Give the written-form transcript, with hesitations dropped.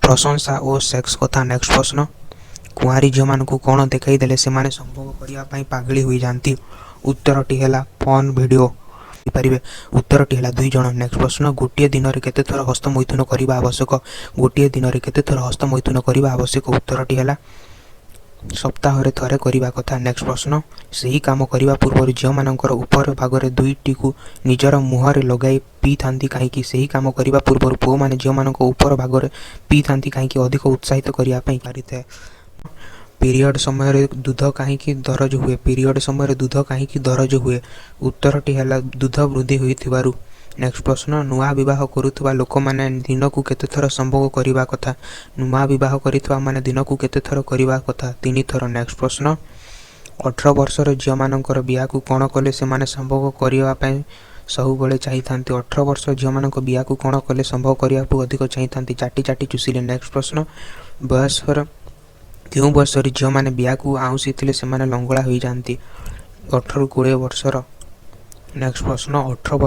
ପ୍ରଶଂସା ଓ ସେକ୍ସ କଥା। ନେକ୍ସଟ ପ୍ରଶ୍ନ, କୁଆଁରୀ ଝିଅମାନଙ୍କୁ କ'ଣ ଦେଖାଇ ଦେଲେ ସେମାନେ ସମ୍ଭୋଗ କରିବା ପାଇଁ ପାଗଳି ହୋଇଯାଆନ୍ତି? ଉତ୍ତରଟି ହେଲା ପର୍ନ ଭିଡ଼ିଓ। ପାରିବେ। ଉତ୍ତରଟି ହେଲା ଦୁଇ ଜଣ। ନେକ୍ସଟ ପ୍ରଶ୍ନ, ଗୋଟିଏ ଦିନରେ କେତେଥର ହସ୍ତମୈଥୁନ କରିବା ଆବଶ୍ୟକ? ଗୋଟିଏ ଦିନରେ କେତେଥର ହସ୍ତମୈଥୁନ କରିବା ଆବଶ୍ୟକ? ଉତ୍ତରଟି ହେଲା ସପ୍ତାହରେ ଥରେ କରିବା କଥା। ନେକ୍ସଟ ପ୍ରଶ୍ନ, ସେହି କାମ କରିବା ପୂର୍ବରୁ ଝିଅମାନଙ୍କର ଉପର ଭାଗରେ ଦୁଇଟିକୁ ନିଜର ମୁହଁରେ ଲଗାଇ ପିଇଥାନ୍ତି କାହିଁକି? ସେହି କାମ କରିବା ପୂର୍ବରୁ ପୁଅମାନେ ଝିଅମାନଙ୍କ ଉପର ଭାଗରେ ପିଇଥାନ୍ତି କାହିଁକି? ଅଧିକ ଉତ୍ସାହିତ କରିବା ପାଇଁ ପାରିଥାଏ। ପିରିୟଡ଼ ସମୟରେ ଦୁଧ କାହିଁକି ଦରଜ ହୁଏ? ପିରିୟଡ଼ ସମୟରେ ଦୁଧ କାହିଁକି ଦରଜ ହୁଏ? ଉତ୍ତରଟି ହେଲା ଦୁଧ ବୃଦ୍ଧି ହୋଇଥିବାରୁ। ନେକ୍ସଟ ପ୍ରଶ୍ନ, ନୂଆ ବିବାହ କରୁଥିବା ଲୋକମାନେ ଦିନକୁ କେତେଥର ସମ୍ଭୋଗ କରିବା କଥା? ନୂଆ ବିବାହ କରିଥିବା ମାନେ ଦିନକୁ କେତେଥର କରିବା କଥା? ତିନି ଥର। ନେକ୍ସଟ ପ୍ରଶ୍ନ, 18 ବର୍ଷର ଝିଅମାନଙ୍କର ବିଆକୁ କ'ଣ କଲେ ସେମାନେ ସମ୍ଭୋଗ କରିବା ପାଇଁ ସବୁବେଳେ ଚାହିଁଥାନ୍ତି? 18 ବର୍ଷ ଝିଅମାନଙ୍କ ବିଆକୁ କ'ଣ କଲେ ସମ୍ଭୋଗ କରିବାକୁ ଅଧିକ ଚାହିଁଥାନ୍ତି? ଚାଟି ଚାଟି ଚୁଷିଲେ। ନେକ୍ସଟ ପ୍ରଶ୍ନ, ବୟସର କେଉଁ ବୟସରେ ଝିଅମାନେ ବିଆକୁ ଆଉଁସିଥିଲେ ସେମାନେ ଲଙ୍ଗଳା ହୋଇଯାଆନ୍ତି? 18ରୁ 20 ବର୍ଷର। ନେକ୍ସଟ ପ୍ରଶ୍ନ, 18 ବର୍ଷ